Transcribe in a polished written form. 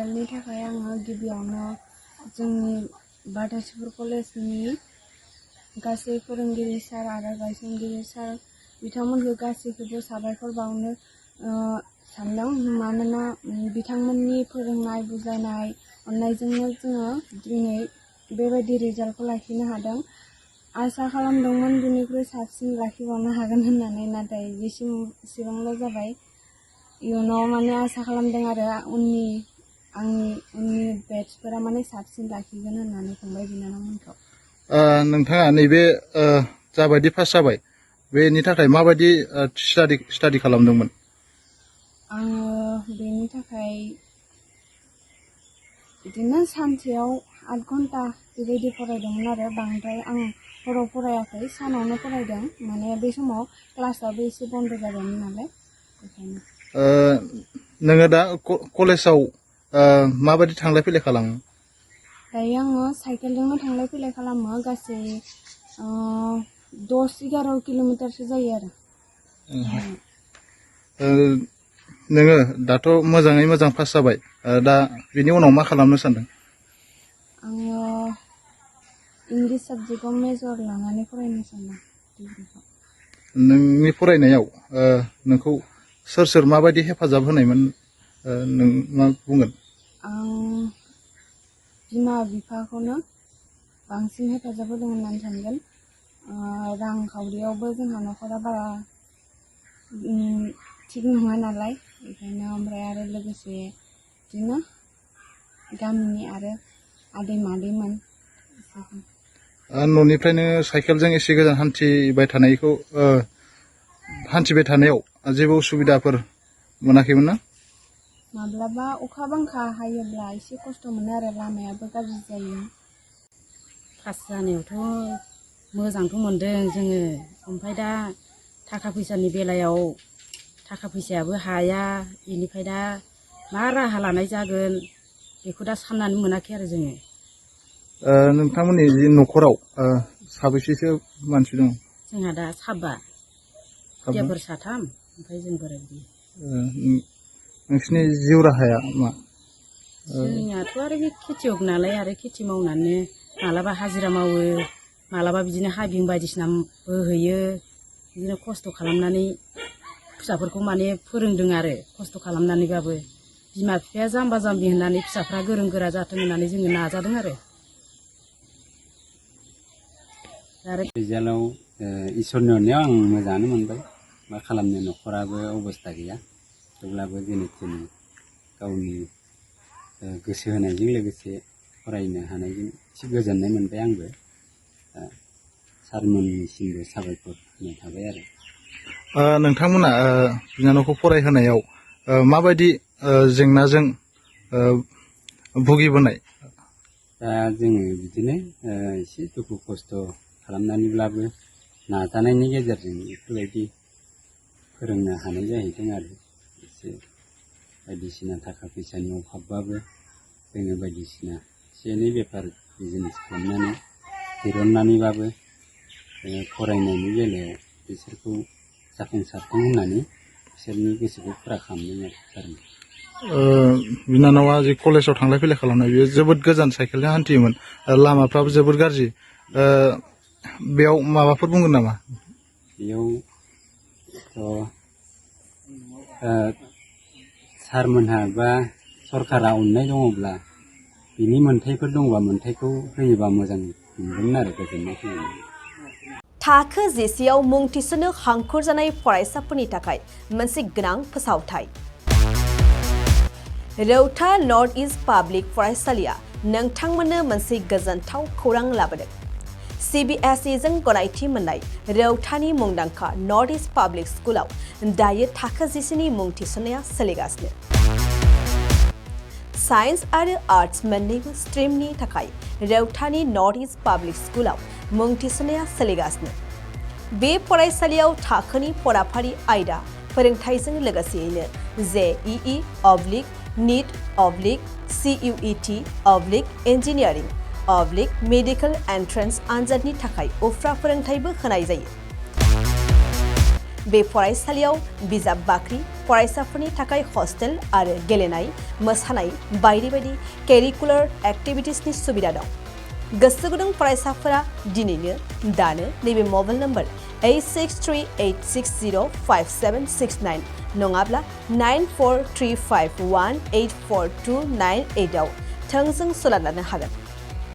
रिजाल्टनि थाखाय आङो गिबियावनो जोंनि बाटासिपुर कलेजनि गासै फोरोंगिरि सार आरो गायसनगिरि सार बिथांमोनखौ गासैखौबो साबायखर बावनो सानदों। मानोना बिथांमोननि फोरोंनाय बुजायनाय अननायजोंनो जोङो दिनै बेबायदि रिजाल्टखौ लाखिनो हादों। आसा खालामदोंमोन बिनिख्रुइ साबसिन लाखिबावनो हागोन होननानै, नाथाय बेसिबांल' जाबाय। इयुनाव माने आसा खालामदों आरो आंनि उननि बेट्सफोरा माने साबसिन लाखिगोन होननानै फंबाय बिनानावमोनखौ। नोंथाङा नैबे जाबायदि पास जाबाय बेनि थाखाय माबायदि स्टाडि खालामदोंमोन? आङो बेनि थाखाय बिदिनो सानसेयाव 8 घन्टा बेबायदि फरायदोंमोन आरो बांद्राय आं हराव फरायाखै, सानावनो फरायदों। माने बे समाव क्लासाबो एसे बन्द' जादोंमोन नालाय बेखायनो। नोङो दा कलेजाव माबायदि थांलाय फैलाय खालामो? दायो आङो साइकेलजोंनो थांलाय फैलाय खालामो। गासै 10-11 किल'मिटारसो जायो आरो। नोङो दाथ' मोजाङै मोजां पास जाबाय, दा बिनि उनाव मा खालामनो सानदों? आङो इंलिस साबजेक्टआव मेजर लानानै फरायनो सानदों डिग्रिखौ। नोंनि फरायनायाव नोंखौ सोर माबायदि हेफाजाब होनायमोन, नों मा बुंगोन? आं बिमा बिफाखौनो बांसिन हेफाजाब होदों होननानै सानगोन। रांखावरियावबो जोंहा न'खरा बारा थिग नङा नालाय बेखायनो, ओमफ्राय आरो लोगोसे बिदिनो गामिनि आरो आदै मादैमोन। न'निफ्रायनो साइकेलजों एसे गोजान हान्थिबाय थानायाव जेबो उसुबिदाफोर मोनाखैमोन ना? माब्लाबा अखा बांखा हायोब्ला एसे खस्थ' मोनो आरो, लामायाबो गाज्रि जायो। पास जानायावथ' मोजांथ' मोनदों जोङो। ओमफ्राय दा थाखा फैसानि बेलायाव थाखा फैसायाबो हाया, बेनिफ्राय दा मा राहा लानाय जागोन बेखौ दा साननानै मोनाखै आरो जोङो। नोंथांमोननि न'खराव साबैसेसो मानसि दं? जोंहा दा साबा, खुदियाफोर 3 ओमफ्राय जों बोराय बुरि। नोंसिनि जिउ राहाया मा? जोंनियाथ' आरो बे खेथियग नालाय, आरो खेथि मावनानै मालाबा हाजिरा मावो, मालाबा बिदिनो हाबिं बायदिसिनाबो हैयो। बिदिनो खस्थ' खालामनानै फिसाफोरखौ माने फोरोंदों आरो, खस्थ' खालामनानैबाबो। बिमा बिफाया जाम्बा जाम्बि होननानै फिसाफ्रा गोरों गोरा जाथों होननानै जोङो नाजादों आरो। रिजाल्टआव इसोरनि अननायाव आं मोजाङानो मोनबाय। मा खालामनो, न'खराबो अबस्था गैया। थेवब्लाबो जेने थेने गावनि गोसो होनायजों लोगोसे फरायनो हानायजों एसे गोजोननाय मोनबाय आंबो। सारमोननिसिमबो साबायखर होनाय थाबाय आरो। नोंथांमोना बिनानावखौ फरायहोनायाव माबायदि जेंनाजों भुगिबोनाय? दा जोङो बिदिनो एसे दुखु खस्थ' खालामनानैब्लाबो नाजानायनि गेजेरजों बेफोरबायदि फोरोंनो हानाय जाहैदों आरो। एसे बायदिसिना थाखा फैसानि अभाबबाबो जोङो बायदिसिना एसे एनै बेफार बिजनेस खालामनानै दिरुननानैबाबो फरायनायनि बेलायाव बिसोरखौ जाफुंसारथों होननानै बिसोरनि गोसोखौ फुरा खालामदों आरो। बिनानावा जे कलेजाव थांलाय फैलाय खालामनाय, बेयो जोबोद गोजान साइकेलजों हान्थियोमोन, लामाफ्राबो जोबोद गाज्रि। बेयाव माबाफोर बुंगोन नामा? बेयावथ' सारमोनहा बा सरकारा अननाय दङब्ला, बिनि मोन्थायफोर दङबा मोन्थायखौ होयोबा मोजां मोनगोन आरो, गोजोननाय फैगोन। थाखो जिसेआव मुं थिसननो हांखुर जानाय फरायसाफोरनि थाखाय मोनसे गोनां फोसावथाय। रौता नर्थ इस्ट पाब्लिक फरायसालिया नोंथांमोननो मोनसे गोजोनथाव खौरां लाबोदों। CBSE जों गनायथि मोननाय रौतानि मुंदांखा नर्थ इस्ट पाब्लिक स्कुलाव दायो थाखो जिसेनि मुं थिसननाया सोलिगासिनो। साइन्स आरो आर्ट्स मोन्नैबो स्ट्रिमनि थाखाय रौतानि नर्थ इस्ट पाब्लिक स्कुलाव मुं थिसननाया सोलिगासिनो। बे फरायसालियाव थाखोनि फराफारि आयदा फोरोंथाइजों लोगोसेयैनो JEE, NEET, CUET, engineering, medical entrance आनजादनि थाखाय उफ्रा फोरोंथाइबो होनाय जायो। बे फरायसालियाव बिजाब बाख्रि फरायसाफोरनि थाखाय हस्टेल आरो गेलेनाय मोसानाय बायदि बायदि केरिकुलार एक्टिभिटिसनि सुबिदा दं गोसो गुदुं फरायसाफोरा दिनैनो दानो नैबे मबाइल नम्बर 8638605769 नङाब्ला 9435184298 आव थोंजों सोलाद लानो हागोन